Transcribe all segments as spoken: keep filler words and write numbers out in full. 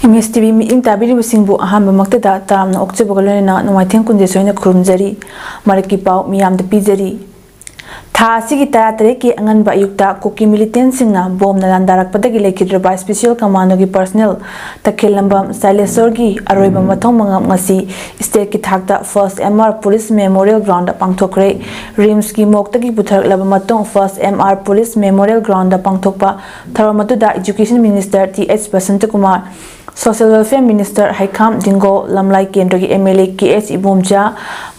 M ꯑꯦꯁ T V ꯃꯤꯠꯌꯦꯡ ꯇꯥꯕꯤꯔꯤꯕꯁꯤꯡꯕꯨ ꯑꯍꯥꯟꯕꯃꯛꯇꯗ ꯇꯔꯥꯝꯅ ꯑꯣꯛꯆꯕꯒ ꯂꯣꯏꯅꯅ ꯅꯣꯡꯃꯥꯏꯊꯦꯝ ꯀꯨꯟꯖꯦꯁꯣꯏꯅ ꯈꯨꯔꯨꯝꯖꯔꯤ꯫ ꯃꯔꯛꯀꯤ ꯄꯥꯎ ꯃꯤꯌꯥꯝꯗ ꯄꯤꯖꯔꯤ꯫ ꯊꯥ ꯑꯁꯤꯒꯤ ꯇꯔꯥꯇꯔꯦꯠꯀꯤ ꯑꯉꯟꯕ ꯑꯌꯨꯛꯇ ꯀꯨꯀꯤ ꯃꯤꯂꯤꯇꯦꯟꯁꯤꯡꯅ ꯕꯣꯝꯅ ꯂꯥꯟꯗꯥꯔꯛꯄꯗꯒꯤ ꯂꯩꯈꯤꯗ꯭ꯔꯕ ꯁ꯭ꯄꯦꯁꯤꯌꯦꯜ ꯀꯃꯥꯟꯗꯣꯒꯤ ꯄꯔꯁꯅꯦꯜ ꯇꯈꯦꯜꯂꯝꯕꯝ ꯁꯥꯏꯂꯦꯁꯣꯔꯒꯤ ꯑꯔꯣꯏꯕ ꯃꯊꯧ ꯃꯉꯝ ꯉꯁꯤ ꯁ꯭ꯇꯦꯠꯀꯤ ꯊꯥꯛꯇ first M R police memorial ground ꯄꯥꯡꯊꯣꯛꯈ꯭ꯔꯦ꯫ ꯔꯤꯝꯁꯀꯤ ꯃꯣꯔꯒꯇꯒꯤ ꯄꯨꯊꯔꯛꯂꯕ ꯃꯇꯨꯡ first M R police memorial ground ꯄꯥꯡꯊꯣꯛꯄ ꯊꯧꯔꯝ ꯑꯗꯨꯗ education minister T H Basantakumar, social welfare minister Heikham Dingo, ꯂꯝꯂꯥꯏ ꯀꯦꯟꯗ꯭ꯔꯒꯤ M L A K H Ibomcha,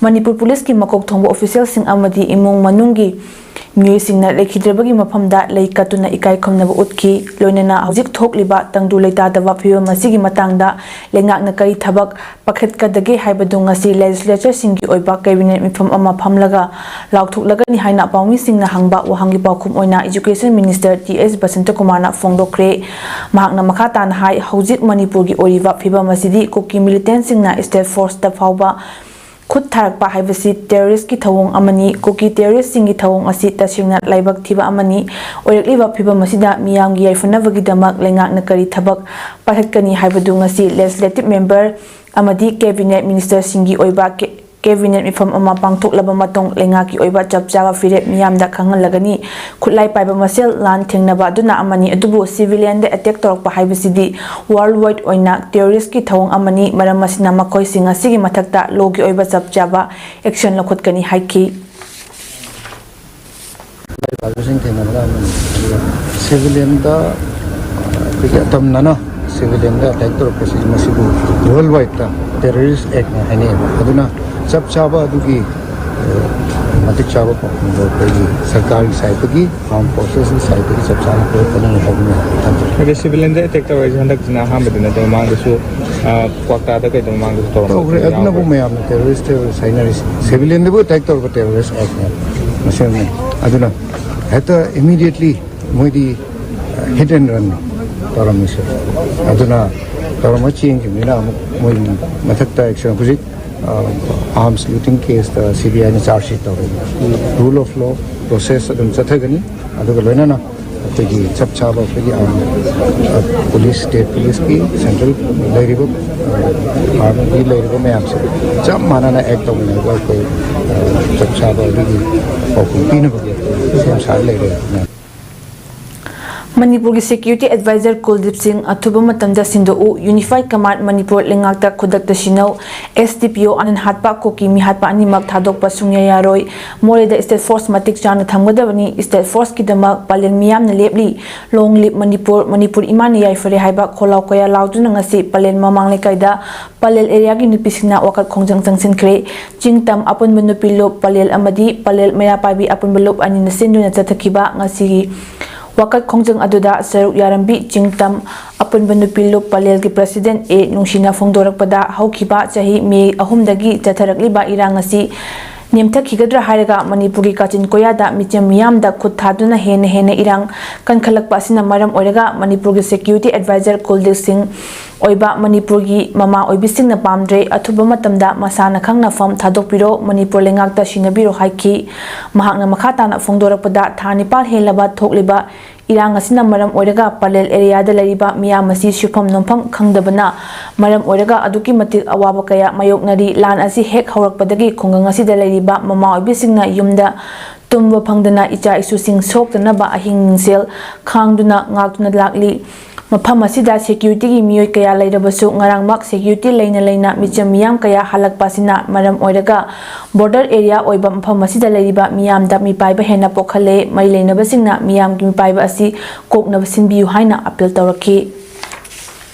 Manipur ꯄꯨꯂꯤꯁꯀꯤ ꯃꯀꯣꯛ ꯊꯣꯡꯕ ꯑꯣꯐꯤꯁꯤꯌꯦꯜꯁꯤꯡ ꯑꯃꯗꯤ ꯏꯃꯨꯡ ꯃꯅꯨꯡꯒꯤ ꯃꯤꯑꯣꯏꯁꯤꯡꯅ ꯂꯩꯈꯤꯗ꯭ꯔꯕꯒꯤ ꯃꯐꯝꯗ ꯂꯩ ꯀꯠꯇꯨꯅ ꯏꯀꯥꯏ ꯈꯨꯝꯅꯕ ꯎꯠꯈꯤ꯫ ꯂꯣꯏꯅꯅ ꯍꯧꯖꯤꯛ ꯊꯣꯛꯂꯤꯕ ꯇꯪꯗꯨ ꯂꯩꯇꯥꯗꯕ ꯐꯤꯕꯝ ꯑꯁꯤꯒꯤ ꯃꯇꯥꯡꯗ ꯂꯩꯉꯥꯛꯅ ꯀꯔꯤ ꯊꯕꯛ ꯄꯥꯏꯈꯠꯀꯗꯒꯦ ꯍꯥꯏꯕꯗꯨ ꯉꯁꯤ ꯂꯦꯖꯤꯁꯂꯦꯆꯔꯁꯤꯡꯒꯤ ꯑꯣꯏꯕ ꯀꯦꯕꯤꯅꯦꯠ ꯃꯤꯐꯝ ꯑꯃ ꯐꯝꯂꯒ ꯂꯥꯎꯊꯣꯛꯂꯒꯅꯤ ꯍꯥꯏꯅ ꯄꯥꯎꯃꯤꯁꯤꯡꯅ ꯍꯪꯕ ꯋꯥꯍꯪꯒꯤ ꯄꯥꯎꯈꯨꯝ ꯑꯣꯏꯅ ꯏꯖꯨꯀꯦꯁꯟ ꯃꯤꯅꯤꯁꯇꯔ ꯇꯤ ꯑꯩꯆ ꯕꯁꯟꯇꯀꯨꯃꯥꯔꯅ ꯐꯣꯡꯗꯣꯛꯈ꯭ꯔꯦ꯫ ꯃꯍꯥꯛꯅ ꯃꯈꯥ ꯇꯥꯅ ꯍꯥꯏ, ꯍꯧꯖꯤꯛ ꯃꯅꯤꯄꯨꯔꯒꯤ ꯑꯣꯏꯔꯤꯕ ꯐꯤꯕꯝ ꯑꯁꯤꯗꯤ ꯀꯨꯀꯤ ꯃꯤꯂꯤꯇꯦꯟꯁꯤꯡꯅ ꯁ꯭ꯇꯦꯠ ꯐꯣꯔꯁꯇ ꯐꯥꯎꯕ ꯈꯨꯠ ꯊꯥꯔꯛꯄ ꯍꯥꯏꯕꯁꯤ ꯇꯦꯔꯣꯔꯤꯁ꯭ꯠꯀꯤ ꯊꯧꯑꯣꯡ ꯑꯃꯅꯤ꯫ ꯀꯨꯀꯤ ꯇꯦꯔꯣꯔꯤꯁ꯭ꯠꯁꯤꯡꯒꯤ ꯊꯧꯑꯣꯡ ꯑꯁꯤ ꯇꯁꯦꯡꯅ ꯂꯥꯏꯕꯛ ꯊꯤꯕ ꯑꯃꯅꯤ꯫ ꯑꯣꯏꯔꯛꯂꯤꯕ ꯐꯤꯕꯝ ꯑꯁꯤꯗ ꯃꯤꯌꯥꯝꯒꯤ ꯌꯥꯏꯐꯅꯕꯒꯤꯗꯃꯛ ꯂꯩꯉꯥꯛꯅ ꯀꯔꯤ ꯊꯕꯛ ꯄꯥꯏꯈꯠꯀꯅꯤ ꯍꯥꯏꯕꯗꯨ ꯉꯁꯤ ꯂꯦꯖꯤꯁꯂꯦꯇꯤꯚ ꯃꯦꯝꯕꯔ ꯑꯃꯗꯤ ꯀꯦꯕꯤꯅꯦꯠ ꯃꯤꯅꯤꯁꯇꯔꯁꯤꯡꯒꯤ ꯑꯣꯏꯕ ꯀꯦ-, ꯀꯦꯕꯤꯅꯦꯠ ꯃꯤꯐꯝ ꯑꯃ ꯄꯥꯡꯊꯣꯛꯂꯕ ꯃꯇꯨꯡ ꯂꯩꯉꯥꯛꯀꯤ ꯑꯣꯏꯕ ꯆꯞ ꯆꯥꯕ ꯐꯤꯔꯦꯞ ꯃꯤꯌꯥꯝꯗ ꯈꯪꯍꯜꯂꯒꯅꯤ꯫ ꯈꯨꯠꯂꯥꯏ ꯄꯥꯏꯕ ꯃꯁꯦꯜ ꯂꯥꯟ ꯊꯦꯡꯅꯕ ꯑꯗꯨꯅ ꯑꯃꯅꯤ, ꯑꯗꯨꯕꯨ ꯁꯤꯚꯤꯂꯤꯌꯟꯗ ꯑꯦꯇꯦꯛ ꯇꯧꯔꯛꯄ ꯍꯥꯏꯕꯁꯤꯗꯤ ꯋꯥꯔꯜꯗ ꯋꯥꯏꯗ ꯑꯣꯏꯅ ꯇꯦꯔꯣꯔꯤꯁ꯭ꯠꯀꯤ ꯊꯧꯑꯣꯡ ꯑꯃꯅꯤ꯫ ꯃꯔꯝ ꯑꯁꯤꯅ ꯃꯈꯣꯏꯁꯤꯡ ꯑꯁꯤꯒꯤ ꯃꯊꯛꯇ ꯂꯣꯒꯤ ꯑꯣꯏꯕ ꯆꯞ ꯆꯥꯕ ꯑꯦꯛꯁꯟ ꯂꯧꯈꯠꯀꯅꯤ ꯍꯥꯏꯈꯤ꯫ ꯂꯥꯏꯔꯤꯛ ꯄꯥꯕꯁꯤꯡ ꯊꯦꯡꯅꯕꯗ ꯑꯃꯅꯤ꯫ ꯑꯗꯨꯒ ꯁꯤꯚꯤꯂꯤꯌꯟꯗ ꯑꯩꯈꯣꯏꯒꯤ ꯑꯇꯝꯅꯅ ꯁꯤꯚꯤꯂꯤꯌꯟꯗ ꯑꯦꯇꯦꯛ ꯇꯧꯔꯛꯄꯁꯤ ꯃꯁꯤꯕꯨ ꯋꯥꯔꯜꯗ ꯋꯥꯏꯗꯇ ꯇꯦꯔꯣꯔꯤꯁ꯭ꯠ ꯑꯦꯛꯅ ꯍꯥꯏꯅꯩꯕ꯫ ꯑꯗꯨꯅ ꯆꯞ ꯆꯥꯕ ꯑꯗꯨꯒꯤ, ꯑ, ꯃꯇꯤꯛ ꯆꯥꯕ ꯄꯥꯎꯈꯨꯝꯗꯣ ꯑꯩꯈꯣꯏꯒꯤ ꯁꯔꯀꯥꯔꯒꯤ ꯁꯥꯏꯠꯇꯒꯤ, ꯑꯥꯔꯝ ꯐꯣꯔꯁꯦꯁꯀꯤ ꯁꯥꯏꯠꯇꯒꯤ ꯆꯞ ꯆꯥꯅ ꯄꯤꯔꯛꯀꯅꯤ ꯍꯥꯏꯕ ꯑꯃ ꯊꯝꯖꯒꯦ꯫ ꯑꯗꯣ ꯁꯤꯚꯤꯂꯤꯌꯟꯗ ꯑꯦꯇꯦꯛ ꯇꯧꯔꯛꯏꯁꯦ ꯍꯟꯗꯛꯁꯤꯅ ꯑꯍꯥꯟꯕꯗꯤ ꯅꯠꯇꯦ, ꯃꯃꯥꯡꯗꯁꯨ, ꯑ, ꯀ꯭ꯋꯥꯛꯇꯥꯗ ꯀꯩꯗ ꯃꯃꯥꯡꯗꯁꯨ ꯇꯧꯔꯝꯕ ꯇꯧꯈ꯭ꯔꯦ꯫ ꯑꯗꯨꯅꯕꯨ ꯌꯥꯎꯈ꯭ꯔꯦ꯫ ꯃꯌꯥꯝꯅ ꯇꯦꯔꯣꯔꯤꯁ꯭ꯠ, ꯇꯦꯔꯣꯔꯤꯁ꯭ꯠ ꯍꯥꯏꯅꯔꯤꯁꯦ꯫ ꯁꯤꯚꯤꯂꯤꯌꯟꯗꯕꯨ ꯑꯦꯇꯦꯛ ꯇꯧꯔꯛꯄ ꯇꯦꯔꯣꯔꯤꯁ꯭ꯠ ꯑꯦꯛꯅꯦ ꯃꯁꯤꯅꯤ꯫ ꯑꯗꯨꯅ ꯍꯦꯛꯇ ꯏꯃꯤꯗꯤꯌꯦꯠꯂꯤ ꯃꯣꯏꯗꯤ ꯍꯤꯠ ꯑꯦꯟ ꯔꯟ ꯇꯧꯔꯝꯃꯤꯁꯦ꯫ ꯑꯗꯨꯅ ꯇꯧꯔꯝꯃ ꯆꯦꯟꯈꯤꯕꯅꯤꯅ ꯑꯃꯨꯛ ꯃꯣꯏꯒꯤ ꯃꯊꯛꯇ ꯑꯦꯛꯁꯟ ꯍꯧꯖꯤꯛ, ꯑ, ꯑꯥꯔꯝꯁ ꯂꯨꯇꯤꯡ ꯀꯦꯁꯇ ꯁꯤ ꯕꯤ ꯑꯥꯏꯅ ꯆꯥꯔꯖ ꯁꯤꯠ ꯇꯧꯔꯦ꯫ ꯔꯨꯜ ꯑꯣꯐ ꯂꯣ ꯄ꯭ꯔꯣꯁꯦꯁ ꯑꯗꯨꯝ ꯆꯠꯊꯒꯅꯤ꯫ ꯑꯗꯨꯒ ꯂꯣꯏꯅꯅ ꯑꯩꯈꯣꯏꯒꯤ ꯆꯞ ꯆꯥꯕ ꯑꯩꯈꯣꯏꯒꯤ ꯑꯥꯔꯝ ꯄꯨꯂꯤꯁ, ꯁ꯭ꯇꯦꯠ ꯄꯨꯂꯤꯁꯀꯤ, ꯁꯦꯟꯇ꯭ꯔꯦꯜ ꯂꯩꯔꯤꯕ ꯑꯥꯔꯝꯒꯤ ꯂꯩꯔꯤꯕ ꯃꯌꯥꯝꯁꯦ ꯆꯞ ꯃꯥꯟꯅꯅ ꯑꯦꯛ ꯇꯧꯃꯤꯟꯅꯔꯒ ꯑꯩꯈꯣꯏ ꯆꯞ ꯆꯥꯕ ꯑꯗꯨꯒꯤ ꯄꯥꯎꯈꯨꯝ ꯄꯤꯅꯕꯒꯤ ꯁꯦꯝ ꯁꯥꯔ ꯂꯩꯔꯦ꯫ ꯃꯅꯤꯄꯨꯔꯒꯤ ꯁꯦꯀ꯭ꯌꯨꯔꯤꯇꯤ ꯑꯦꯗꯚꯥꯏꯖꯔ ꯀꯨꯜꯗꯤꯞ ꯁꯤꯡ ꯑꯊꯨꯕ ꯃꯇꯝꯗ ꯁꯤꯟꯗꯣꯛꯎ, ꯌꯨꯅꯤꯐꯥꯏꯗ ꯀꯃꯥꯟꯗ ꯃꯅꯤꯄꯨꯔ ꯂꯩꯉꯥꯛꯇ ꯈꯨꯗꯛꯇ ꯁꯤꯟꯅꯧ, ꯑꯦꯁ ꯗꯤ ꯄꯤ ꯑꯣ ꯑꯅꯟ ꯍꯥꯠꯄ ꯀꯨꯀꯤ ꯃꯤꯍꯥꯠꯄ ꯑꯅꯤꯃꯛ ꯊꯥꯗꯣꯛꯄ ꯁꯨꯡꯌꯥ ꯌꯥꯔꯣꯏ, ꯃꯣꯔꯦꯗ ꯁ꯭ꯇꯦꯠ ꯐꯣꯔꯁ ꯃꯇꯤꯛ ꯆꯥꯅ ꯊꯝꯒꯗꯕꯅꯤ, ꯁ꯭ꯇꯦꯠ ꯐꯣꯔꯁꯀꯤꯗꯃꯛ ꯄꯂꯦꯜ ꯃꯤꯌꯥꯝꯅ ꯂꯦꯞꯂꯤ, ꯂꯣꯡ ꯂꯤꯞ ꯃꯅꯤꯄꯨꯔ, ꯃꯅꯤꯄꯨꯔ ꯏꯃꯥꯅ ꯌꯥꯏꯐꯔꯦ ꯍꯥꯏꯕ ꯈꯣꯜꯂꯥꯎ ꯀꯌꯥ ꯂꯥꯎꯗꯨꯅ ꯉꯁꯤ ꯄꯂꯦꯜ ꯃꯃꯥꯡ ꯂꯩꯀꯥꯏꯗ ꯄꯂꯦꯜ ꯑꯦꯔꯤꯌꯥꯒꯤ ꯅꯨꯄꯤꯁꯤꯡꯅ ꯋꯥꯀꯠ ꯈꯣꯡꯖꯪ ꯆꯪꯁꯤꯟꯈ꯭ꯔꯦ꯫ ꯆꯤꯡ ꯇꯝ ꯑꯄꯨꯟꯕ ꯅꯨꯄꯤ ꯂꯨꯞ ꯄꯂꯦꯜ ꯑꯃꯗꯤ ꯄꯂꯦꯜ ꯃꯩꯔꯥ ꯄꯥꯏꯕꯤ ꯑꯄꯨꯟꯕ ꯂꯨꯞ ꯑꯅꯤꯅ ꯁꯤꯟꯗꯨꯅ ꯆꯠꯊꯈꯤꯕ ꯉꯁꯤꯒꯤ ꯋꯥꯀꯠ ꯈꯣꯡꯖꯪ ꯑꯗꯨꯗ ꯁꯔꯨꯛ ꯌꯥꯔꯝꯕꯤ ꯆꯤꯡ ꯇꯝ ꯑꯄꯨꯟꯕ ꯅꯨꯄꯤ ꯂꯨꯞ ꯄꯂꯦꯜꯒꯤ ꯄ꯭ꯔꯁꯤꯗꯦꯟ ꯑꯦ ꯅꯨꯡꯁꯤꯅ ꯐꯣꯡꯗꯣꯔꯛꯄꯗ, ꯍꯧꯈꯤꯕ ꯆꯍꯤ ꯃꯦ ꯑꯍꯨꯝꯗꯒꯤ ꯆꯠꯊꯔꯛꯂꯤꯕ ꯏꯔꯥꯡ ꯑꯁꯤ ꯅꯦꯝꯊꯈꯤꯒꯗ꯭ꯔꯥ ꯍꯥꯏꯔꯒ ꯃꯅꯤꯄꯨꯔꯒꯤ ꯀꯥꯆꯤꯟ ꯀꯣꯌꯥꯗ ꯃꯤꯆꯝ ꯃꯤꯌꯥꯝꯗ ꯈꯨꯠ ꯊꯥꯗꯨꯅ ꯍꯦꯟꯅ ꯍꯦꯟꯅ ꯏꯔꯥꯡ ꯀꯟꯈꯠꯂꯛꯄ ꯑꯁꯤꯅ ꯃꯔꯝ ꯑꯣꯏꯔꯒ ꯃꯅꯤꯄꯨꯔꯒꯤ ꯁꯦꯀ꯭ꯌꯨꯔꯤꯇꯤ ꯑꯦꯗꯚꯥꯏꯖꯔ ꯀꯨꯜꯗꯤꯞ ꯁꯤꯡ ꯑꯣꯏꯕ ꯃꯅꯤꯄꯨꯔꯒꯤ ꯃꯃꯥ ꯑꯣꯏꯕꯤꯁꯤꯡꯅ ꯄꯥꯝꯗ꯭ꯔꯦ꯫ ꯑꯊꯨꯕ ꯃꯇꯝꯗ ꯃꯁꯥꯅ ꯈꯪꯅ ꯐꯝ ꯊꯥꯗꯣꯛꯄꯤꯔꯣ꯫ ꯃꯅꯤꯄꯨꯔ ꯂꯩꯉꯥꯛꯇ ꯁꯤꯟꯅꯕꯤꯔꯣ ꯍꯥꯏꯈꯤ꯫ ꯃꯍꯥꯛꯅ ꯃꯈꯥ ꯇꯥꯅ ꯐꯣꯡꯗꯣꯔꯛꯄꯗ, ꯊꯥ ꯅꯤꯄꯥꯜ ꯍꯦꯜꯂꯕ ꯊꯣꯛꯂꯤꯕ ꯏꯔꯥꯡ ꯑꯁꯤꯅ ꯃꯔꯝ ꯑꯣꯏꯔꯒ ꯄꯂꯦꯜ ꯑꯦꯔꯤꯌꯥꯗ ꯂꯩꯔꯤꯕ ꯃꯤꯌꯥꯝ ꯑꯁꯤ ꯁꯨꯐꯝ ꯅꯣꯝꯐꯝ ꯈꯪꯗꯕꯅ ꯃꯔꯝ ꯑꯣꯏꯔꯒ ꯑꯗꯨꯛꯀꯤ ꯃꯇꯤꯛ ꯑꯋꯥꯕ ꯀꯌꯥ ꯃꯥꯌꯣꯛꯅꯔꯤ꯫ ꯂꯥꯟ ꯑꯁꯤ ꯍꯦꯛ ꯍꯧꯔꯛꯄꯗꯒꯤ ꯈꯨꯡꯒꯪ ꯑꯁꯤꯗ ꯂꯩꯔꯤꯕ ꯃꯃꯥ ꯑꯣꯏꯕꯤꯁꯤꯡꯅ ꯌꯨꯝꯗ ꯇꯨꯝꯕ ꯐꯪꯗꯅ ꯏꯆꯥ ꯏꯁꯨꯁꯤꯡ ꯁꯣꯛꯇꯅꯕ ꯑꯍꯤꯡ ꯅꯨꯡꯁꯦꯜ ꯈꯥꯡꯗꯨꯅ ꯉꯥꯛꯇꯨꯅ ꯂꯥꯛꯂꯤ꯫ ꯃꯐꯝ ꯑꯁꯤꯗ ꯁꯦꯀ꯭ꯌꯨꯔꯤꯇꯤꯒꯤ ꯃꯤꯑꯣꯏ ꯀꯌꯥ ꯂꯩꯔꯕꯁꯨ, ꯉꯔꯥꯡꯃꯛ ꯁꯦꯀ꯭ꯌꯨꯔꯤꯇꯤ ꯂꯩꯅ ꯂꯩꯅ ꯃꯤꯆꯝ ꯃꯤꯌꯥꯝ ꯀꯌꯥ ꯍꯜꯂꯛꯄ ꯑꯁꯤꯅ ꯃꯔꯝ ꯑꯣꯏꯔꯒ ꯕꯣꯔꯗꯔ ꯑꯦꯔꯤꯌꯥ ꯑꯣꯏꯕ ꯃꯐꯝ ꯑꯁꯤꯗ ꯂꯩꯔꯤꯕ ꯃꯤꯌꯥꯝꯗ ꯃꯤꯄꯥꯏꯕ ꯍꯦꯟꯅ ꯄꯣꯛꯍꯜꯂꯦ꯫ ꯃꯔꯤ ꯂꯩꯅꯕꯁꯤꯡꯅ ꯃꯤꯌꯥꯝꯒꯤ ꯃꯤꯄꯥꯏꯕ ꯑꯁꯤ ꯀꯣꯛꯅꯕ ꯁꯤꯟꯕꯤꯌꯨ ꯍꯥꯏꯅ ꯑꯄꯤꯜ ꯇꯧꯔꯛꯈꯤ꯫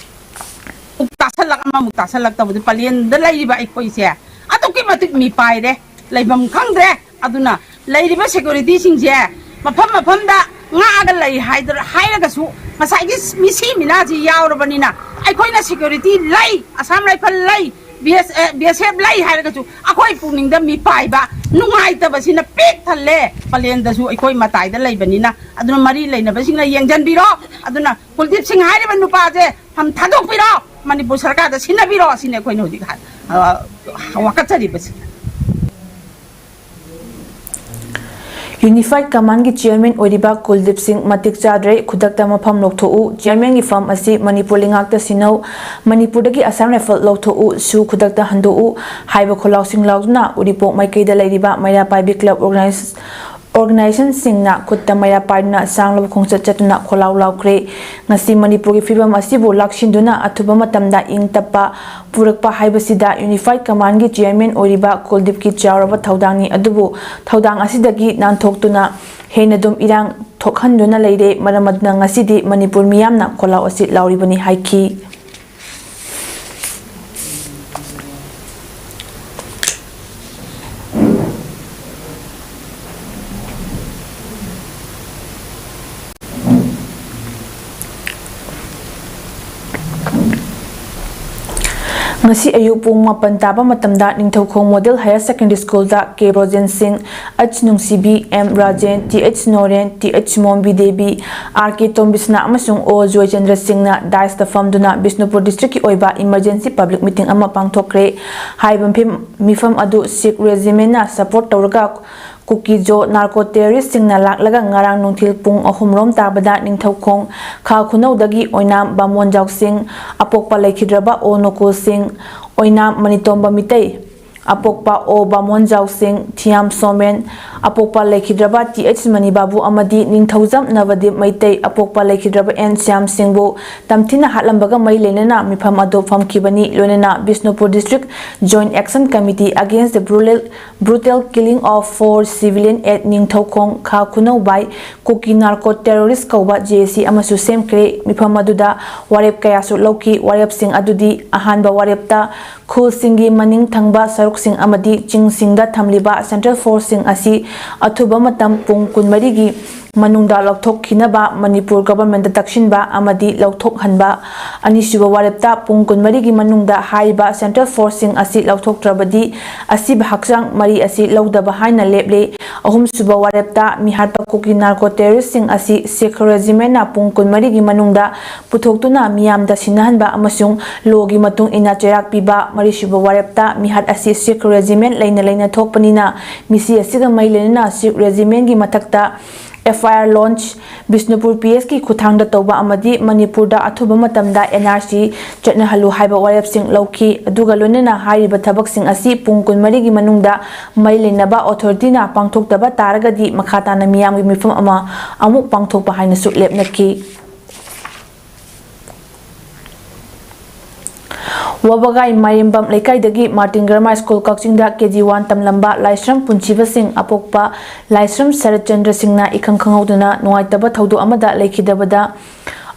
ꯇꯥꯁꯜꯂꯛ ꯑꯃꯃꯨꯛ ꯇꯥꯁꯜꯂꯛ ꯇꯧꯕꯗ ꯄꯂꯦꯟꯗ ꯂꯩꯔꯤꯕ ꯑꯩꯈꯣꯏꯁꯦ ꯑꯗꯨꯛꯀꯤ ꯃꯇꯤꯛ ꯃꯤꯄꯥꯏꯔꯦ, ꯂꯩꯐꯝ ꯈꯪꯗ꯭ꯔꯦ꯫ ꯑꯗꯨꯅ ꯂꯩꯔꯤꯕ ꯁꯦꯀ꯭ꯌꯨꯔꯤꯇꯤꯁꯤꯡꯁꯦ ꯃꯐꯝ ꯃꯐꯝꯗ ꯉꯥꯛꯑꯒ ꯂꯩ ꯍꯥꯏꯗ꯭ꯔ-, ꯍꯥꯏꯔꯒꯁꯨ ꯉꯁꯥꯏꯒꯤ ꯃꯤꯁꯤ ꯃꯤꯅꯥꯁꯤ ꯌꯥꯎꯔꯕꯅꯤꯅ ꯑꯩꯈꯣꯏꯅ ꯁꯦꯀ꯭ꯌꯨꯔꯤꯇꯤ ꯂꯩ, ꯑꯁꯥꯝ ꯔꯥꯏꯐꯜ ꯂꯩ, ꯕꯤ ꯑꯦꯁ ꯑꯦ, ꯕꯤ ꯑꯦꯁ ꯑꯦꯐ ꯂꯩ ꯍꯥꯏꯔꯒꯁꯨ ꯑꯩꯈꯣꯏ ꯄꯨꯛꯅꯤꯡꯗ ꯃꯤꯄꯥꯏꯕ ꯅꯨꯡꯉꯥꯏꯇꯕꯁꯤꯅ ꯄꯤꯛ ꯊꯜꯂꯦ꯫ ꯄꯂꯦꯟꯗꯁꯨ ꯑꯩꯈꯣꯏ ꯃꯇꯥꯏꯗ ꯂꯩꯕꯅꯤꯅ, ꯑꯗꯨꯅ ꯃꯔꯤ ꯂꯩꯅꯕꯁꯤꯡꯅ ꯌꯦꯡꯁꯤꯟꯕꯤꯔꯣ꯫ ꯑꯗꯨꯅ ꯀꯨꯜꯗꯤꯞ ꯁꯤꯡ ꯍꯥꯏꯔꯤꯕ ꯅꯨꯄꯥꯁꯦ ꯐꯝ ꯊꯥꯗꯣꯛꯄꯤꯔꯣ꯫ ꯃꯅꯤꯄꯨꯔ ꯁꯔꯀꯥꯔꯗ ꯁꯤꯟꯅꯕꯤꯔꯣ꯫ ꯑꯁꯤꯅꯤ ꯑꯩꯈꯣꯏꯅ ꯍꯧꯖꯤꯛ ꯍꯥꯏ-, ꯑ, ꯋꯥꯀꯠꯆꯔꯤꯕꯁꯤ꯫ Unified Command ꯒꯤ Chairman ꯑꯣꯏꯔꯤꯕ ꯀꯨꯜꯗꯤꯞ ꯁꯤꯡ ꯃꯇꯤꯛ ꯆꯥꯗ꯭ꯔꯦ, ꯈꯨꯗꯛꯇ ꯃꯐꯝ ꯂꯧꯊꯣꯛꯎ, Chairman ꯒꯤ ꯐꯝ ꯑꯁꯤ ꯃꯅꯤꯄꯨꯔ ꯂꯩꯉꯥꯛꯇ ꯁꯤꯟꯅꯧ, ꯃꯅꯤꯄꯨꯔꯗꯒꯤ Assam Rifle ꯂꯧꯊꯣꯛꯎ, ꯁꯨ ꯈꯨꯗꯛꯇ ꯍꯟꯗꯣꯛꯎ ꯍꯥꯏꯕ ꯈꯣꯜꯂꯥꯎꯁꯤꯡ ꯂꯥꯎꯗꯨꯅ ꯎꯔꯤꯄꯣꯛ ꯃꯥꯏꯀꯩꯗ ꯂꯩꯔꯤꯕ ꯃꯩꯔꯥ ꯄꯥꯏꯕꯤ club organize organization ꯁꯤꯡꯅ ꯈꯨꯠꯇ ꯃꯩꯔꯥ ꯄꯥꯏꯗꯨꯅ ꯁꯥꯡꯂꯕ ꯈꯣꯡꯆꯠ ꯆꯠꯇꯨꯅ ꯈꯣꯜꯂꯥꯎ ꯂꯥꯎꯈ꯭ꯔꯦ꯫ ꯉꯁꯤ ꯃꯅꯤꯄꯨꯔꯒꯤ ꯐꯤꯕꯝ ꯑꯁꯤꯕꯨ ꯂꯥꯛꯁꯤꯟꯗꯨꯅ ꯑꯊꯨꯕ ꯃꯇꯝꯗ ꯏꯪ ꯇꯞꯄ ꯄꯨꯔꯛꯄ ꯍꯥꯏꯕꯁꯤꯗ Unified Command ꯒꯤ Chairman ꯑꯣꯏꯔꯤꯕ ꯀꯨꯜꯗꯤꯞꯀꯤ ꯆꯥꯎꯔꯕ ꯊꯧꯗꯥꯡꯅꯤ, ꯑꯗꯨꯕꯨ ꯊꯧꯗꯥꯡ ꯑꯁꯤꯗꯒꯤ ꯅꯥꯟꯊꯣꯛꯇꯨꯅ ꯍꯦꯟꯅ ꯑꯗꯨꯝ ꯏꯔꯥꯡ ꯊꯣꯛꯍꯟꯗꯨꯅ ꯂꯩꯔꯦ꯫ ꯃꯔꯝ ꯑꯗꯨꯅ ꯉꯁꯤꯗꯤ ꯃꯅꯤꯄꯨꯔ ꯃꯤꯌꯥꯝꯅ ꯈꯣꯜꯂꯥꯎ ꯑꯁꯤ ꯂꯥꯎꯔꯤꯕꯅꯤ ꯍꯥꯏꯈꯤ꯫ ꯉꯁꯤ ꯑꯌꯨꯛ ꯄꯨꯡ ꯃꯥꯄꯟ ꯇꯥꯕ ꯃꯇꯝꯗ Ningthoukhong Model Higher Secondary School ꯗ ꯀꯦ Brojen Singh, H Nungshibi, M Rajen, T H Noren, T H Mombi Devi, R K Tombisana ꯑꯃꯁꯨꯡ ꯑꯣ ꯖꯣꯏꯆꯟꯗ꯭ꯔ ꯁꯤꯡꯅ dais ꯇ ꯐꯝꯗꯨꯅ ꯕꯤꯁꯅꯨꯄꯨꯔ district ꯀꯤ ꯑꯣꯏꯕ emergency public meeting ꯑꯃ ꯄꯥꯡꯊꯣꯛꯈ꯭ꯔꯦ꯫ ꯍꯥꯏꯔꯤꯕ ꯃꯤꯐꯝ, ꯃꯤꯐꯝ ꯑꯗꯨ Sikh regiment ꯅ support ꯇꯧꯔꯒ ꯀꯨꯀꯤꯖꯣ narco terrorist ꯁꯤꯡꯅ ꯂꯥꯛꯂꯒ ꯉꯔꯥꯡ ꯅꯨꯡꯊꯤꯜ ꯄꯨꯡ ꯑꯍꯨꯝ ꯔꯣꯝ ꯇꯥꯕꯗ ꯅꯤꯡꯊꯧꯈꯣꯡ ꯈꯥ ꯈꯨꯅꯧꯗꯒꯤ ꯑꯣꯏꯅꯥꯝ ꯕꯥꯃꯣꯟ ꯖꯥꯎꯁꯤꯡ, ꯑꯄꯣꯛꯄ ꯂꯩꯈꯤꯗ꯭ꯔꯕ ꯑꯣ ꯅꯣꯀꯨꯜ ꯁꯤꯡ, ꯑꯣꯏꯅꯥꯝ ꯃꯅꯤꯇꯣꯝꯕ ꯃꯤꯇꯩ, ꯑꯄꯣꯛꯄ ꯑꯣ ꯕꯥꯃꯣꯟ ꯖꯥꯎꯁꯤꯡ, ꯊꯤꯌꯥꯝ ꯁꯣꯃꯦꯟ, ꯑꯄꯣꯛꯄ ꯂꯩꯈꯤꯗ꯭ꯔꯕ ꯇꯤ ꯑꯩꯆ ꯃꯅꯤꯕꯥꯕꯨ ꯑꯃꯗꯤ ꯅꯤꯡꯊꯧꯖꯝ ꯅꯕꯗꯤꯞ ꯃꯩꯇꯩ, ꯑꯄꯣꯛꯄ ꯂꯩꯈꯤꯗ꯭ꯔꯕ ꯑꯦꯟ ꯁ꯭ꯌꯥꯝ ꯁꯤꯡꯕꯨ ꯇꯝꯊꯤꯅ ꯍꯥꯠꯂꯝꯕꯒ ꯃꯔꯤ ꯂꯩꯅꯅ ꯃꯤꯐꯝ ꯑꯗꯨ ꯐꯝꯈꯤꯕꯅꯤ꯫ ꯂꯣꯏꯅꯅ Bishnupur district Joint Action Committee against the brutal, brutal killing of four civilian at Ningthoukhong ꯈꯥ ꯈꯨꯅꯧ by Kuki narco terrorist ꯀꯧꯕ ꯖꯦ ꯑꯦ ꯁꯤ ꯑꯃꯁꯨ ꯁꯦꯝꯈ꯭ꯔꯦ꯫ ꯃꯤꯐꯝ ꯑꯗꯨꯗ ꯋꯥꯔꯦꯞ ꯀꯌꯥꯁꯨ ꯂꯧꯈꯤ꯫ ꯋꯥꯔꯦꯞꯁꯤꯡ ꯑꯗꯨꯗꯤ ꯑꯍꯥꯟꯕ ꯋꯥꯔꯦꯞꯇ ꯈꯨꯜꯁꯤꯡꯒꯤ ꯃꯅꯤꯡ ꯊꯪꯕ ꯁꯔꯨꯛꯁꯤꯡ ꯑꯃꯗꯤ ꯆꯤꯡꯁꯤꯡꯗ ꯊꯝꯂꯤꯕ central force ꯁꯤꯡ ꯑꯁꯤ ꯑꯊꯨꯕ ꯃꯇꯝ ꯄꯨꯡ ꯀꯨꯟꯃꯔꯤꯒꯤ ꯃꯅꯨꯡꯗ ꯂꯧꯊꯣꯛꯈꯤꯅꯕ ꯃꯅꯤꯄꯨꯔ ꯒꯚꯔꯟꯃꯦꯟꯠꯇ ꯇꯛꯁꯤꯟꯕ ꯑꯃꯗꯤ ꯂꯧꯊꯣꯛꯍꯟꯕ꯫ ꯑꯅꯤꯁꯨꯕ ꯋꯥꯔꯦꯞꯇ ꯄꯨꯡ ꯀꯨꯟꯃꯔꯤꯒꯤ ꯃꯅꯨꯡꯗ ꯍꯥꯏꯔꯤꯕ ꯁꯦꯟꯇ꯭ꯔꯦꯜ ꯐꯣꯔꯁꯁꯤꯡ ꯑꯁꯤ ꯂꯧꯊꯣꯛꯇ꯭ꯔꯕꯗꯤ ꯑꯁꯤꯕ ꯍꯛꯆꯥꯡ ꯃꯔꯤ ꯑꯁꯤ ꯂꯧꯗꯕ ꯍꯥꯏꯅ ꯂꯦꯞꯂꯤ꯫ ꯑꯍꯨꯝꯁꯨꯕ ꯋꯥꯔꯦꯞꯇ ꯃꯤꯍꯥꯠꯄ ꯀꯨꯀꯤ ꯅꯥꯔꯀꯣ ꯇꯦꯔꯣꯔꯤꯁꯁꯤꯡ ꯑꯁꯤ ꯁꯤꯈ ꯔꯦꯖꯤꯃꯦꯟꯅ ꯄꯨꯡ ꯀꯨꯟꯃꯔꯤꯒꯤ ꯃꯅꯨꯡꯗ ꯄꯨꯊꯣꯛꯇꯨꯅ ꯃꯤꯌꯥꯝꯗ ꯁꯤꯟꯅꯍꯟꯕ ꯑꯃꯁꯨꯡ ꯂꯣꯒꯤ ꯃꯇꯨꯡ ꯏꯟꯅ ꯆꯩꯔꯥꯛ ꯄꯤꯕ꯫ ꯃꯔꯤꯁꯨꯕ ꯋꯥꯔꯦꯞꯇ ꯃꯤꯍꯥꯠ ꯑꯁꯤ ꯁꯤꯈ ꯔꯦꯖꯤꯃꯦꯟ ꯂꯩꯅ ꯂꯩꯅ ꯊꯣꯛꯄꯅꯤꯅ ꯃꯤꯁꯤ ꯑꯁꯤꯒ ꯃꯔꯤ ꯂꯩꯅꯅ ꯁꯤꯈ ꯔꯦꯖꯤꯃꯦꯟꯒꯤ ꯃꯊꯛꯇ ꯑꯦꯐ ꯑꯥꯏ ꯑꯥꯔ ꯂꯣꯟꯆ, ꯕꯤꯁꯅꯨꯄꯨꯔ ꯄꯤ ꯑꯦꯁꯀꯤ ꯈꯨꯠꯊꯥꯡꯗ ꯇꯧꯕ ꯑꯃꯗꯤ ꯃꯅꯤꯄꯨꯔꯗ ꯑꯊꯨꯕ ꯃꯇꯝꯗ ꯑꯦꯟ ꯑꯥꯔ ꯁꯤ ꯆꯠꯅꯍꯜꯂꯨ ꯍꯥꯏꯕ ꯋꯥꯔꯦꯞꯁꯤꯡ ꯂꯧꯈꯤ꯫ ꯑꯗꯨꯒ ꯂꯣꯏꯅꯅ ꯍꯥꯏꯔꯤꯕ ꯊꯕꯛꯁꯤꯡ ꯑꯁꯤ ꯄꯨꯡ ꯀꯨꯟꯃꯔꯤꯒꯤ ꯃꯅꯨꯡꯗ ꯃꯔꯤ ꯂꯩꯅꯕ ꯑꯣꯊꯣꯔꯤꯇꯤꯅ ꯄꯥꯡꯊꯣꯛꯇꯕ ꯇꯥꯔꯒꯗꯤ ꯃꯈꯥ ꯇꯥꯅ ꯃꯤꯌꯥꯝꯒꯤ ꯃꯤꯐꯝ ꯑꯃ ꯑꯃꯨꯛ ꯄꯥꯡꯊꯣꯛꯄ ꯍꯥꯏꯅꯁꯨ ꯂꯦꯞꯅꯈꯤ꯫ ꯋꯥꯕꯒꯥꯏ ꯃꯥꯏꯔꯦꯝꯕꯝ ꯂꯩꯀꯥꯏꯗꯒꯤ ꯃꯥꯔꯇꯤꯟ ꯒ꯭ꯔꯃꯥꯔ ꯁ꯭ꯀꯨꯜ ꯀꯛꯆꯤꯡꯗ ꯀꯦ ꯖꯤ ꯋꯥꯟ ꯇꯝꯂꯝꯕ ꯂꯥꯏꯁ꯭ꯔꯝ ꯄꯨꯟꯁꯤꯕꯁꯤꯡ ꯑꯄꯣꯛꯄ ꯂꯥꯏꯁ꯭ꯔꯝ ꯁꯔꯠꯆꯟꯗ꯭ꯔ ꯁꯤꯡꯅ ꯏꯈꯪ ꯈꯪꯍꯧꯗꯅ ꯅꯨꯡꯉꯥꯏꯇꯕ ꯊꯧꯗꯣꯛ ꯑꯃꯗ ꯂꯩꯈꯤꯗꯕꯗ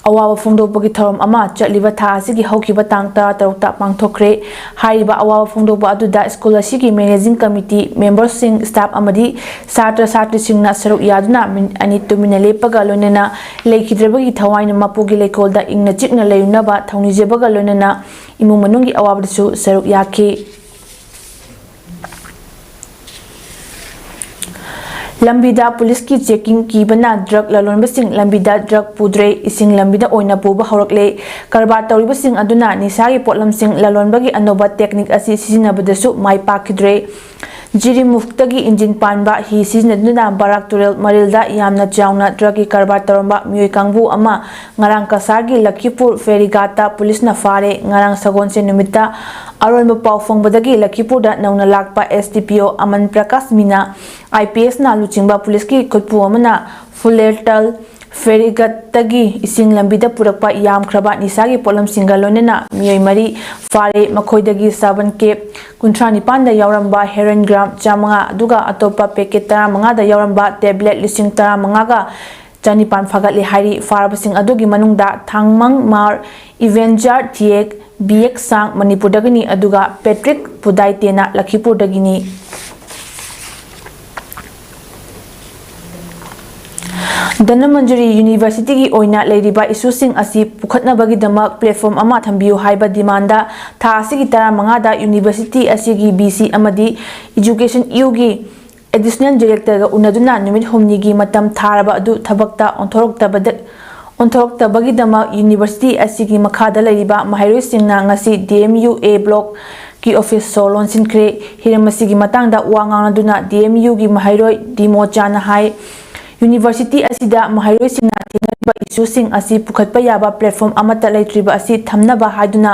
ꯑꯋꯥꯕ ꯐꯣꯡꯗꯣꯛꯄꯒꯤ ꯊꯧꯔꯝ ꯑꯃ ꯆꯠꯂꯤꯕ ꯊꯥ ꯑꯁꯤꯒꯤ ꯍꯧꯈꯤꯕ ꯇꯥꯡ ꯇꯔꯥꯇꯔꯨꯛꯇ ꯄꯥꯡꯊꯣꯛꯈ꯭ꯔꯦ꯫ ꯍꯥꯏꯔꯤꯕ ꯑꯋꯥꯕ ꯐꯣꯡꯗꯣꯛꯄ ꯑꯗꯨꯗ ꯁ꯭ꯀꯨꯜ ꯑꯁꯤꯒꯤ ꯃꯦꯅꯦꯖꯤꯡ ꯀꯃꯤꯇꯤ ꯃꯦꯝꯕꯔꯁꯤꯡ, ꯁ꯭ꯇꯥꯐ ꯑꯃꯗꯤ ꯁꯥꯇ꯭ꯔ ꯁꯥꯇ꯭ꯔꯤꯁꯤꯡꯅ ꯁꯔꯨꯛ ꯌꯥꯗꯨꯅ ꯃꯤꯅꯤꯠ ꯑꯅꯤ ꯇꯨꯃꯤꯟꯅ ꯂꯦꯞꯄꯒ ꯂꯣꯏꯅꯅ ꯂꯩꯈꯤꯗ꯭ꯔꯕꯒꯤ ꯊꯋꯥꯏꯅ ꯃꯄꯨꯒꯤ ꯂꯩꯀꯣꯜꯗ ꯏꯪꯅ ꯆꯤꯛꯅ ꯂꯩꯔꯨꯅꯕ ꯊꯧꯅꯤꯖꯕꯒ ꯂꯣꯏꯅꯅ ꯏꯃꯨꯡ ꯃꯅꯨꯡꯒꯤ ꯑꯋꯥꯕꯗꯁꯨ ꯁꯔꯨꯛ ꯌꯥꯈꯤ꯫ ꯂꯝꯕꯤꯗ ꯄꯨꯂꯤꯁꯀꯤ ꯆꯦꯀꯤꯡ ꯀꯤꯕꯅ ꯗ꯭ꯔꯒ ꯂꯂꯣꯟꯕꯁꯤꯡ ꯂꯝꯕꯤꯗ ꯗ꯭ꯔꯒ ꯄꯨꯗ꯭ꯔꯦ, ꯏꯁꯤꯡ ꯂꯝꯕꯤꯗ ꯑꯣꯏꯅ ꯄꯨꯕ ꯍꯧꯔꯛꯂꯦ꯫ ꯀꯔꯕꯥꯔ ꯇꯧꯔꯤꯕꯁꯤꯡ ꯑꯗꯨꯅ ꯅꯤꯁꯥꯒꯤ ꯄꯣꯠꯂꯝꯁꯤꯡ ꯂꯂꯣꯟꯕꯒꯤ ꯑꯅꯧꯕ ꯇꯦꯛꯅꯤꯛ ꯑꯁꯤ ꯁꯤꯖꯤꯟꯅꯕꯗꯁꯨ ꯃꯥꯏ ꯄꯥꯛꯈꯤꯗ꯭ꯔꯦ꯫ ꯖꯤꯔꯤꯃꯨꯈꯇꯒꯤ ꯏꯟꯖꯤꯟ ꯄꯥꯟꯕ ꯍꯤ ꯁꯤꯖꯤꯟꯅꯗꯨꯅ ꯕꯔꯥꯛ ꯇꯨꯔꯦꯜ ꯃꯔꯤꯜꯗ ꯌꯥꯝꯅ ꯆꯥꯎꯅ ꯗ꯭ꯔꯒꯀꯤ ꯀꯔꯕꯥꯔ ꯇꯧꯔꯝꯕ ꯃꯤꯑꯣꯏ ꯀꯥꯡꯕꯨ ꯑꯃ ꯉꯔꯥꯡ ꯀꯁꯥꯔꯒꯤ ꯂꯈꯤꯄꯨꯔ ꯐꯦꯔꯤꯒꯥꯠꯇ ꯄꯨꯂꯤꯁꯅ ꯐꯥꯔꯦ꯫ ꯉꯔꯥꯡ ꯁꯒꯣꯜꯁꯦꯟ ꯅꯨꯃꯤꯠꯇ ꯑꯔꯣꯟꯕ ꯄꯥꯎ ꯐꯪꯕꯗꯒꯤ ꯂꯈꯤꯄꯨꯔꯗ ꯅꯧꯅ ꯂꯥꯛꯄ ꯑꯦꯁ ꯗꯤ ꯄꯤ ꯑꯣ ꯑꯃꯟ ꯄ꯭ꯔꯀꯥꯁ ꯃꯤꯅꯥ, ꯑꯥꯏ ꯄꯤ ꯑꯦꯁꯅ ꯂꯨꯆꯤꯡꯕ ꯄꯨꯂꯤꯁꯀꯤ ꯈꯨꯠꯄꯨ ꯑꯃꯅ ꯐꯨꯂꯦꯔꯇꯜ ꯐꯦꯔꯤꯒꯠꯇꯒꯤ ꯏꯁꯤꯡ ꯂꯝꯕꯤꯗ ꯄꯨꯔꯛꯄ ꯌꯥꯝꯈ꯭ꯔꯕ ꯅꯤꯁꯥꯒꯤ ꯄꯣꯠꯂꯝꯁꯤꯡꯒ ꯂꯣꯏꯅꯅ ꯃꯤꯑꯣꯏ ꯃꯔꯤ ꯐꯥꯔꯦ꯫ ꯃꯈꯣꯏꯗꯒꯤ ꯁꯥꯕꯟ ꯀꯦꯞ ꯀꯨꯟꯊ꯭ꯔꯥ ꯅꯤꯄꯥꯟꯗ ꯌꯥꯎꯔꯝꯕ ꯍꯦꯔꯣꯏꯟ ꯒ꯭ꯔꯥꯝ ꯆꯥꯃꯉꯥ, ꯑꯗꯨꯒ ꯑꯇꯣꯞꯄ ꯄꯦꯀꯦꯠ ꯇꯔꯥꯃꯉꯥꯗ ꯌꯥꯎꯔꯝꯕ ꯇꯦꯕ꯭ꯂꯦꯠ ꯂꯤꯁꯤꯡ ꯇꯔꯥꯃꯉꯥꯒ ꯆꯅꯤꯄꯥꯟ ꯐꯥꯒꯠꯂꯦ ꯍꯥꯏꯔꯤ꯫ ꯐꯥꯔꯕꯁꯤꯡ ꯑꯗꯨꯒꯤ ꯃꯅꯨꯡꯗ ꯊꯥꯡꯃꯪ ꯃꯥꯔ ꯏꯚꯦꯟꯖꯥꯔ ꯊꯤꯌꯦꯛ ꯕꯤꯌꯦꯛ ꯁꯥꯡ ꯃꯅꯤꯄꯨꯔꯗꯒꯤꯅꯤ, ꯑꯗꯨꯒ ꯄꯦꯇ꯭ꯔꯤꯛ ꯄꯨꯗꯥꯏꯇꯦꯅ ꯂꯈꯤꯄꯨꯔꯗꯒꯤꯅꯤ꯫ ꯙꯅꯃꯟꯖꯨꯔꯤ ꯌꯨꯅꯤꯚꯔꯁꯤꯇꯤꯒꯤ ꯑꯣꯏꯅ ꯂꯩꯔꯤꯕ ꯏꯁꯨꯁꯤꯡ ꯑꯁꯤ ꯄꯨꯈꯠꯅꯕꯒꯤꯗꯃꯛ ꯄ꯭ꯂꯦꯠꯐꯣꯝ ꯑꯃ ꯊꯝꯕꯤꯌꯨ ꯍꯥꯏꯕ ꯗꯤꯃꯥꯟꯗ ꯊꯥ ꯑꯁꯤꯒꯤ ꯇꯔꯥꯃꯉꯥꯗ ꯌꯨꯅꯤꯚꯔꯁꯤꯇꯤ ꯑꯁꯤꯒꯤ ꯚꯤ ꯁꯤ ꯑꯃꯗꯤ ꯏꯖꯨꯀꯦꯁꯟ ꯌꯨꯒꯤ ꯑꯦꯗꯤꯁꯅꯦꯜ ꯗꯤꯔꯦꯛꯇꯔꯒ ꯎꯅꯗꯨꯅ ꯅꯨꯃꯤꯠ ꯍꯨꯝꯅꯤꯒꯤ ꯃꯇꯝ ꯊꯥꯔꯕ ꯑꯗꯨ ꯊꯕꯛꯇ ꯑꯣꯟꯊꯣꯔꯛꯇꯕꯗ ꯑꯣꯟꯊꯣꯔꯛꯇꯕꯒꯤꯗꯃꯛ ꯌꯨꯅꯤꯚꯔꯁꯤꯇꯤ ꯑꯁꯤꯒꯤ ꯃꯈꯥꯗ ꯂꯩꯔꯤꯕ ꯃꯍꯩꯔꯣꯏꯁꯤꯡꯅ ꯉꯁꯤ ꯗꯤ ꯑꯦꯝ ꯌꯨ ꯑꯦ ꯕ꯭ꯂꯣꯛꯀꯤ ꯑꯣꯐꯤꯁ ꯁꯣ ꯂꯣꯟꯁꯤꯟꯈ꯭ꯔꯦ꯫ ꯍꯤꯔꯝ ꯑꯁꯤꯒꯤ ꯃꯇꯥꯡꯗ ꯋꯥ ꯉꯥꯡꯅꯗꯨꯅ ꯗꯤ ꯑꯦꯝ ꯌꯨꯒꯤ ꯃꯍꯩꯔꯣꯏ ꯗꯤ ꯃꯣꯆꯥꯅ ꯍꯥꯏ, ꯌꯨꯅꯤꯚꯔꯁꯤꯇꯤ ꯑꯁꯤꯗ ꯃꯍꯩꯔꯣꯏꯁꯤꯡꯅ ꯊꯦꯡꯅꯔꯤꯕ ꯏꯁꯨꯁꯤꯡ ꯑꯁꯤ ꯄꯨꯈꯠꯄ ꯌꯥꯕ ꯄ꯭ꯂꯦꯠꯐꯣꯝ ꯑꯃꯠꯇ ꯂꯩꯇ꯭ꯔꯤꯕ ꯑꯁꯤ ꯊꯝꯅꯕ ꯍꯥꯏꯗꯨꯅ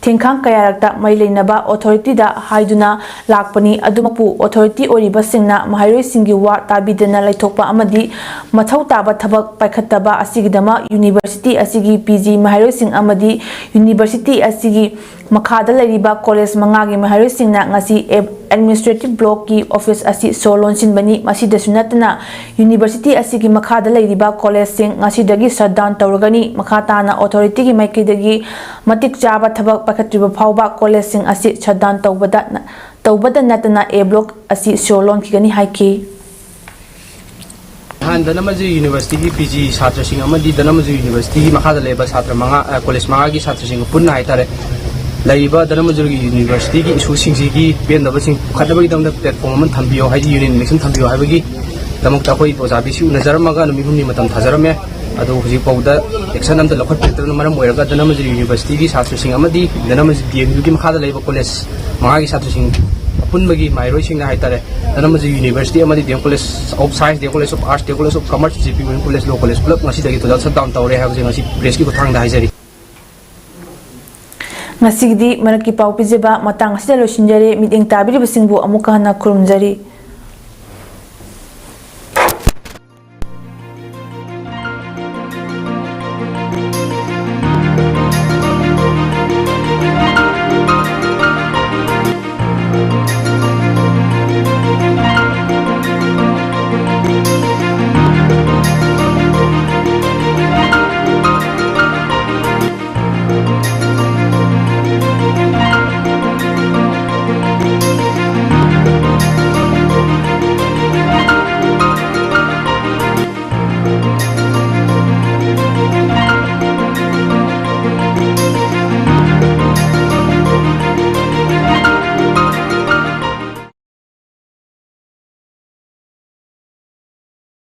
ꯊꯦꯡꯈꯥꯡ ꯀꯌꯥꯔꯛꯇ ꯃꯔꯤ ꯂꯩꯅꯕ ꯑꯣꯊꯣꯔꯤꯇꯤꯗ ꯍꯥꯏꯗꯨꯅ ꯂꯥꯛꯄꯅꯤ꯫ ꯑꯗꯨꯃꯛꯄꯨ ꯑꯣꯊꯣꯔꯤꯇꯤ ꯑꯣꯏꯔꯤꯕꯁꯤꯡꯅ ꯃꯍꯩꯔꯣꯏꯁꯤꯡꯒꯤ ꯋꯥ ꯇꯥꯕꯤꯗꯅ ꯂꯩꯊꯣꯛꯄ ꯑꯃꯗꯤ ꯃꯊꯧ ꯇꯥꯕ ꯊꯕꯛ ꯄꯥꯏꯈꯠꯇꯕ ꯑꯁꯤꯒꯤꯗꯃꯛ ꯌꯨꯅꯤꯚꯔꯁꯤꯇꯤ ꯑꯁꯤꯒꯤ ꯄꯤ ꯖꯤ ꯃꯍꯩꯔꯣꯏꯁꯤꯡ ꯑꯃꯗꯤ ꯌꯨꯅꯤꯚꯔꯁꯤꯇꯤ ꯑꯁꯤꯒꯤ ꯃꯈꯥꯗ ꯂꯩꯔꯤꯕ ꯀꯣꯂꯦꯖ ꯃꯉꯥꯒꯤ ꯃꯍꯩꯔꯣꯏꯁꯤꯡꯅ ꯉꯁꯤ ꯑꯦ-, ꯑꯦꯗꯃꯤꯅꯤꯁꯇ꯭ꯔꯦꯇꯤꯚ ꯕ꯭ꯂꯣꯛꯀꯤ ꯑꯣꯐꯤꯁ ꯑꯁꯤ ꯁꯣ ꯂꯣꯟꯁꯤꯟꯕꯅꯤ꯫ ꯃꯁꯤꯗꯁꯨ ꯅꯠꯇꯅ ꯌꯨꯅꯤꯚꯔꯁꯤꯇꯤ ꯑꯁꯤꯒꯤ ꯃꯈꯥꯗ ꯂꯩꯔꯤꯕ ꯀꯣꯂꯦꯖꯁꯤꯡ ꯉꯁꯤꯗꯒꯤ ꯁꯠ ꯗꯥꯎꯟ ꯇꯧꯔꯒꯅꯤ꯫ ꯃꯈꯥ ꯇꯥꯅ ꯑꯣꯊꯣꯔꯤꯇꯤꯒꯤ ꯃꯥꯏꯀꯩꯗꯒꯤ ꯃꯇꯤꯛ ꯆꯥꯕ ꯊꯕꯛ ꯄꯥꯏꯈꯠꯇ꯭ꯔꯤꯕ ꯐꯥꯎꯕ ꯀꯣꯂꯦꯖꯁꯤꯡ ꯑꯁꯤ ꯁꯠ ꯗꯥꯎꯟ ꯇꯧꯕꯗ ꯇꯧꯕꯗ ꯅꯠꯇꯅ ꯑꯦ ꯕ꯭ꯂꯣꯛ ꯑꯁꯤ ꯁꯣ ꯂꯣꯟꯈꯤꯒꯅꯤ ꯍꯥꯏꯈꯤ꯫ ꯅꯍꯥꯟ ꯙꯅꯃꯟꯖꯨꯔꯤ ꯌꯨꯅꯤꯚꯔꯁꯤꯇꯤꯒꯤ ꯄꯤ ꯖꯤ ꯁꯥꯇ꯭ꯔꯁꯤꯡ ꯑꯃꯗꯤ ꯙꯅꯃꯟꯖꯨꯔꯤ ꯌꯨꯅꯤꯚꯔꯁꯤꯇꯤꯒꯤ ꯃꯈꯥꯗ ꯂꯩꯕ ꯁꯥꯇ꯭ꯔ ꯃꯉꯥ, ꯑ, ꯀꯣꯂꯦꯖ ꯃꯉꯥꯒꯤ ꯁꯥꯇ꯭ꯔꯁꯤꯡꯒ ꯄꯨꯟꯅ ꯍꯥꯏꯇꯥꯔꯦ, ꯂꯩꯔꯤꯕ ꯙꯅꯃꯟꯖꯨꯔꯤ ꯌꯨꯅꯤꯚꯔꯁꯤꯇꯤꯒꯤ ꯏꯁꯨꯁꯤꯡꯁꯤꯒꯤ ꯄꯦꯟꯗꯕꯁꯤꯡ ꯄꯨꯈꯠꯅꯕꯒꯤꯗꯃꯛꯇ ꯄ꯭ꯂꯦꯠꯐꯣꯝ ꯑꯃ ꯊꯝꯕꯤꯌꯣ, ꯍꯥꯏꯗꯤ ꯌꯨꯅꯤꯌꯟ ꯏꯂꯦꯛꯁꯟ ꯊꯝꯕꯤꯌꯣ ꯍꯥꯏꯕꯒꯤꯗꯃꯛꯇ ꯑꯩꯈꯣꯏ ꯑꯣꯖꯥ ꯚꯤ ꯁꯤ ꯎꯅꯖꯔꯝꯃꯒ ꯅꯨꯃꯤꯠ ꯍꯨꯝꯅꯤ ꯃꯇꯝ ꯊꯥꯖꯔꯝꯃꯦ꯫ ꯑꯗꯣ ꯍꯧꯖꯤꯛ ꯐꯥꯎꯕꯗ ꯑꯦꯛꯁꯟ ꯑꯝꯇ ꯂꯧꯈꯠꯄꯤꯔꯛꯇꯕꯅ ꯃꯔꯝ ꯑꯣꯏꯔꯒ ꯙꯅꯃꯟꯖꯨꯔꯤ ꯌꯨꯅꯤꯚꯔꯁꯤꯇꯤꯒꯤ ꯁꯥꯇ꯭ꯔꯁꯤꯡ ꯑꯃꯗꯤ ꯙꯅꯃꯟꯖꯨꯔꯤ ꯗꯤ ꯑꯦꯝ ꯌꯨꯒꯤ ꯃꯈꯥꯗ ꯂꯩꯕ ꯀꯣꯂꯦꯖ ꯃꯉꯥꯒꯤ ꯁꯥꯇ꯭ꯔꯁꯤꯡ ꯑꯄꯨꯟꯕꯒꯤ ꯃꯍꯩꯔꯣꯏꯁꯤꯡꯅ ꯍꯥꯏꯇꯥꯔꯦ, ꯙꯅꯃꯟꯖꯨꯔꯤ ꯌꯨꯅꯤꯚꯔꯁꯤꯇꯤ ꯑꯃꯗꯤ D M college of science, D M college of arts, D M college of commerce, G P women college, law college ꯄꯨꯂꯞ ꯉꯁꯤꯗꯒꯤ ꯇꯣꯇꯦꯜ ꯁꯠ ꯗꯥꯎꯟ ꯇꯧꯔꯦ ꯍꯥꯏꯕꯁꯦ ꯉꯁꯤ ꯄ꯭ꯔꯦꯁꯀꯤ ꯈꯨꯠꯊꯥꯡꯗ ꯍꯥꯏꯖꯔꯤ꯫ ꯉꯁꯤꯒꯤꯗꯤ ꯃꯔꯛꯀꯤ ꯄꯥꯎ ꯄꯤꯖꯕ ꯃꯇꯥꯡ ꯑꯁꯤꯗ ꯂꯣꯏꯁꯤꯟꯖꯔꯦ꯫ ꯃꯤꯠꯌꯦꯡ ꯇꯥꯕꯤꯔꯤꯕꯁꯤꯡꯕꯨ ꯑꯃꯨꯛꯀ ꯍꯟꯅ ꯈꯨꯔꯨꯝꯖꯔꯤ꯫